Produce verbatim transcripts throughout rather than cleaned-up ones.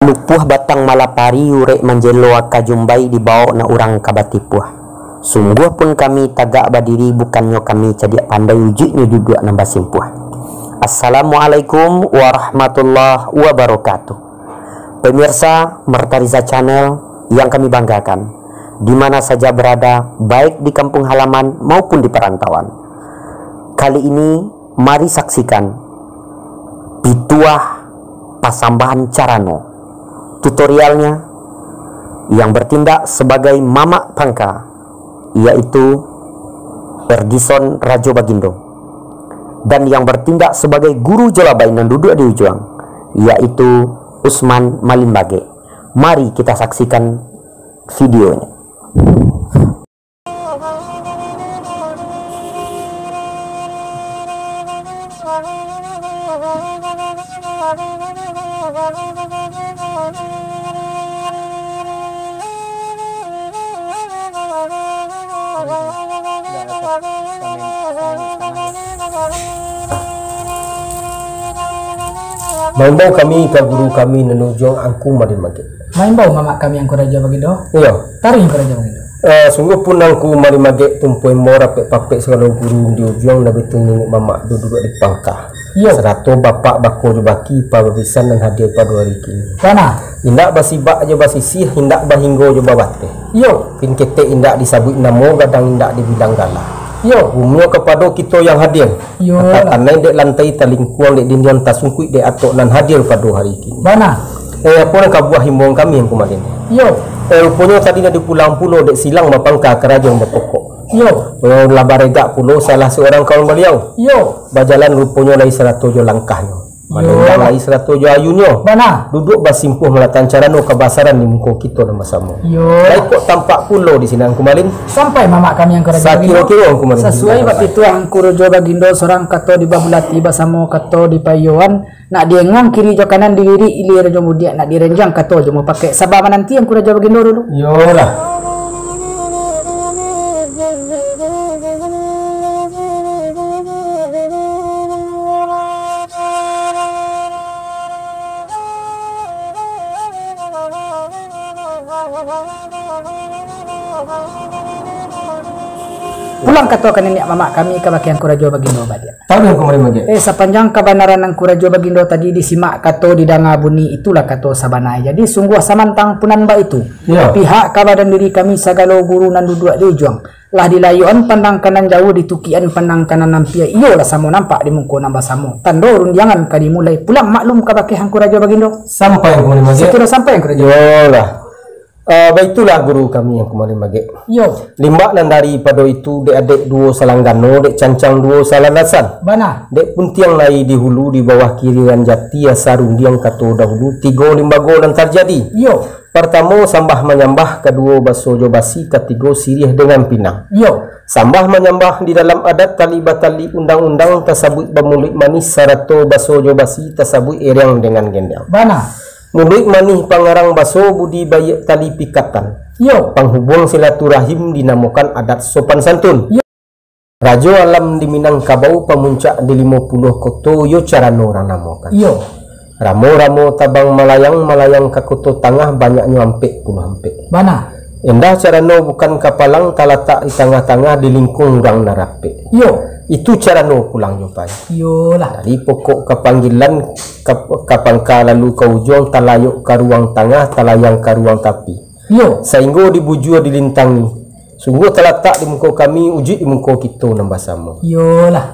Lupuah batang malapari, urek manjelo aka jumbai, dibawok nak urang ka batipuah. Sungguah pun kami tagak badiri, bukannyo kami cadiak pandai, ujuiknyo duduak nan basimpuah. Assalamualaikum warahmatullahi wabarakatuh. Pemirsa Martariza Channel yang kami banggakan, di mana saja berada, baik di kampung halaman maupun di perantauan. Kali ini, mari saksikan pituah pasambahan carano. Tutorialnya, yang bertindak sebagai mamak pangka, yaitu Erdison Rajo Bagindo, dan yang bertindak sebagai guru jolabai nan duduk di ujuang, yaitu Usman Malimbagek. Mari kita saksikan videonya. Maimbau kami ka guru kami nan ujuang, Angku Malimbagek. Maimbau mamak kami Angku Rajo Bagindo. Iyo. Taruih Angku Rajo Bagindo. Eh, sungguah pun Angku Malimbagek, tumpuan imbau rapek-papek sagalo guru di ujuang, nan baitu niniak mamak duduak di pangka. Iyo. Sarato bapak bako jo baki pababisan nan hadir pado hari kini. Bana. Indak basibak jo basisiah, indak bahinggo jo babateh. Iyo. Pin ketek indak disabuik namo, gadang indak dibilang gala. Iyo. Umua kapado kito yang hadir. Iyo lah. Tatanai dek lantai, talingkuang dek dindiang, tasungkuik dek atok nan hadir pado hari kini. Bana. Eh, apo nan ka buah imbauan kami, Angku Malin? Iyo. Eh, ruponyo tadi nan dipulang pulo dek silang bapangka karajo bapokok. Iyo. Eh, lah baregak pulo salah surang kawan baliau. Iyo. Bajalan ruponyo lai sarato jo langkahnyo. Iyo. Mandendang lai sarato jo ayunnyo. Bana. Duduak basimpuah malatan carano kabasaran di muko kito nan basamo. Iyo. Lai kok tampak pulo di sinan, Angku Malin. Sampai mamak kami Angku Rajo Bagindo. Sakiro-kiro, Angku Malin. Sasuai bak pituah Angku Rajo Bagindo, surang kato dibabulati basamo kato dipayoan, nak diengang kiri jo kanan dilirik ilia jo mudiak, nak direnjang kato jo mupakek. Saba mananti Angku Rajo Bagindo dulu. Iyolah. Pulang kato ka niniak mamak kami, kabake Angku Rajo Bagindo baliak. Tahu Angku Malin Magek. Eh, sapanjang kabanaran Angku Rajo Bagindo tadi disimak kato didanga bunyi, itulah kato sabana. Jadi, sungguah samantang punan baitu. Ya. Pihak ka badan diri kami sagalo guru nan duduak di ujuang. Lah dilayuakan pandang ka nan jauah, ditukiakan pandang ka nan ampia, iyolah samo nampak di muko nan basamo. Tando rundiangan ka dimulai, pulang maklum kabake Angku Rajo Bagindo. Sampai Angku Malin Magek. Sakiro sampai Angku Rajo. Iyolah. Ah, baitulah guru kami Angku Malin Magek. Iyo. Limbak nan daripado itu, dek adek duo salanggano, dek cancang duo salandasan. Bana. Dek puntiang lai di hulu, di bawah kirian jati, asa rundiang kato dahulu, tigo limbago nan tarjadi. Iyo. Partamo, sambah manyambah, kaduo, baso jo basi, katigo, siriah dengan pinang. Iyo. Sambah manyambah, di dalam adat tali batali undang-undang, tasabuik bamuluik manih, sarato baso jo basi, tasabuik iriang dengan gendiang. Bana. Muluik manih pangarang baso, budi baiak tali pikatan. Iyo. Panghubuang silaturahim, dinamokan adat sopan santun. Iyo. Rajo alam di Minangkabau, pamuncak di limo puluah koto, iyo carano urang namokan. Iyo. Ramo-ramo tabang malayang, malayang ka koto tangah, banyaknyo ampek puluah ampek. Bana. Endah carano bukan kapalang, talatak di tangah-tangah, dilingkuang urang nan rapek. Iyo. Itu carano pulang jo pai. Iyolah. Dari pokok kapanggilan, ka, ka pangka lalu ka ujuang, talayok ka ruang tangah, talayang ka ruang tapi. Iyo. Sainggo dibujua dilintangi. Sungguah talatak di muko kami, ujuik di muko kito nan basamo. Iyolah.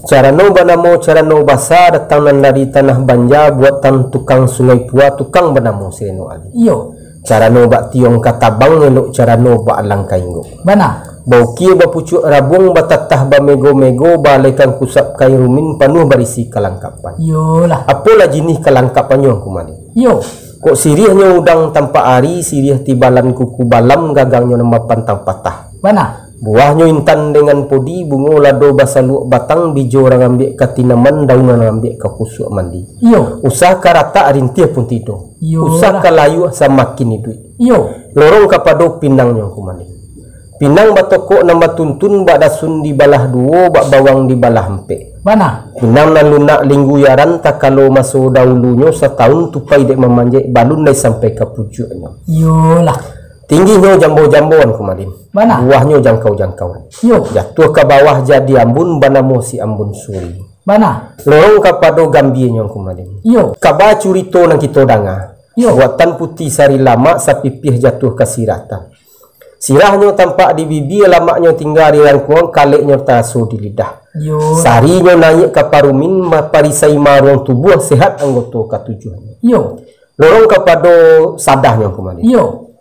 Carano banamo carano basa, datang nan dari tanah Banja, buatan tukang Sungai Pua, tukang banamo Sireno Ali. Iyo. Carano bak tiong ka tabang, elok carano bak alang ka inggok. Bana. Baukia bapucuak rabuang, batatah bamego-mego, baalaikan kusap kain rumin, panuah barisi kalangkapan. Iyolah. Apolah jinih kalangkapannyo, Angku Malin? Iyo. Kok siriahnyo udang tampak ari, siriah tibalan kuku balam, gagangnyo nan bapantang patah. Bana. Buahnyo intan dengan podi, bungo lado basaluak batang, bijo urang ambiak ka tinaman, daun urang ambiak ka kusuak mandi. Iyo. Usah ka ratak rintiah pun tido. Iyolah. Usah ka layuah samakin iduik. Iyo. Lorong kapado pinangnyo, Angku Malin. Pinang batokok nan batuntun, bak dasun dibalah duo, bak bawang dibalah ampek. Bana. Pinang nan lunak lingguyaran, takalo maso dahulunyo, satahun tupai dek mamanjek, balun lai sampai ka pucuaknyo. Iyolah. Tingginyo jambo-jamboan, Kumalin. Bana. Buahnyo jangkau-jangkau. Iyo. Jatuah ka bawah jadi ambun, banamo si Ambun Suri. Bana. Lorong kapado gambianyo, Kumalin. Iyo. Kaba curito nan kito danga. Iyo. Buatan putih sari lamak, sapipiah jatuah ka siratan. Sirahnyo tampak di bibia, lamaknyo tingga di rangkuang, kaleknyo taraso di lidah. Iyo. Sarinyo naiak ka parumin, maparisai maruang tubuah, sehat anggoto katujuahnyo. Iyo. Lorong kapado sadahnyo, Kumalin. Iyo.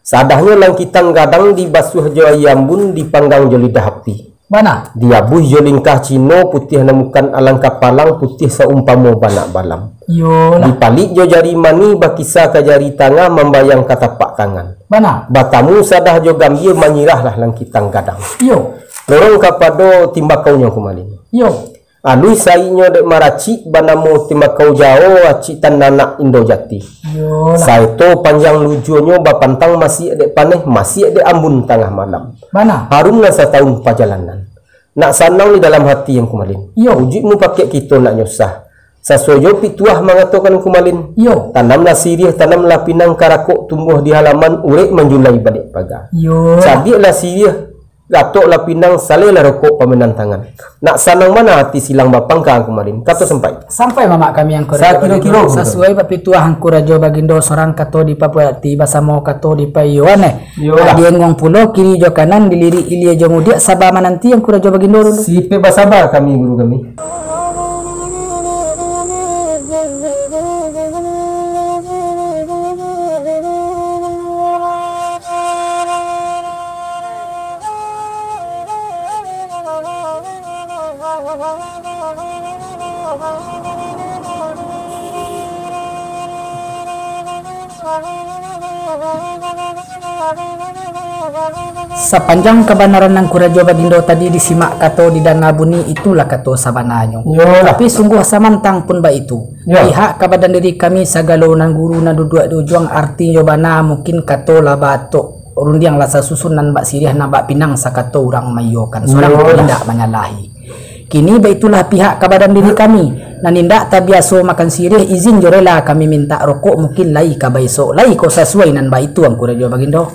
Sadahnyo langkitang gadang, dibasuah jo aia ambun, dipanggang jo lidah api. Bana. Diabuih jo lingkah Cino, putiah nan bukan alang kapalang, putiah saumpamo banak balam. Iyolah. Dipalik jo jari manih, bakisa ka jari tangah, mambayang ka tapak tangan. Bana. Batamu sadah jo gambia, manyirahlah langkitang gadang. Iyo. Lorong kapado timbakaunyo, Kumalin. Iyo. Aluih saiknyo dek maracik, banamo timbakau Jawo, acik tananak Indo Jati. Iyolah. Saeto panjang lujuanyo, bapantang masiak dek paneh, masiak dek ambun tangah malam. Bana. Harum nan satahun pajalanan. Nak sanang di dalam hati, Angku Malin. Iyo. Ujuik mupakaik kito nak nyusah. Sasuai jo pituah mangatokan, Angku Malin. Iyo. Tanamlah siriah, tanamlah pinang, karakok tumbuah di halaman, urek manjulai baliak paga. Iyo. Cabiaklah siriah, gatoklah pinang, salehlah rokok pamainan tangan. Nak sanang bana hati silang bapangka, Angku Malin. Kato sampai. Sampai mamak kami Angku Rajo Sakiro-kiro, Bagindo. Angku Rajo. Sasuai bak pituah Angku Rajo Bagindo, sorang kato dipabuati, basamo kato dipaiyoan, eh. Iyolah. Nah, dienguang pulo kiri jo kanan, dilirik ilia jo mudiak, saba mananti Angku Rajo Bagindo dulu. Sipek basaba kami, guru kami. Sapanjang kabanaran Angku Rajo Bagindo tadi disimak kato didanga bunyi, itulah kato sabananyo. Iyolah. Tapi sungguah samantang pun baitu. Yo. Pihak ka badan diri kami, sagalo nan guru nan duduak di ujuang, artinyo bana mungkin kato lah baatok, rundiang lah sasusun, nan bak siriah, nan bak pinang sakato urang maiyokan. Surang pun indak manyalahi. Kini baitulah pihak ka badan diri kami, nan indak tabiaso makan siriah, izin jo rela kami mintak rokok, mungkin lai ka baisok lai ko sasuai nan baitu Angku Rajo Bagindo.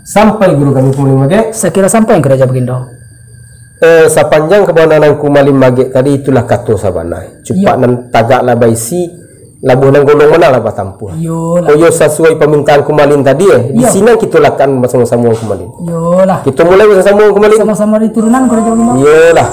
Sampai guru kami Angku Malin Magek. Sakiro sampai Angku Rajo Bagindo. Eh, sapanjang kabanaran Angku Malin Magek tadi, itulah kato sabana. Cupak nan tagaklah baisi, labuah nan golong manolah batampuah. Iyolah. Koyo sasuai pamintaan Angku Malin tadi, eh. Di sini kito lakukan basamo-samo Angku Malin. Iyolah. Kito mulai basamo-samo Angku Malin. Samo-samo di turunan, Angku Rajo Bagindo. Iyolah.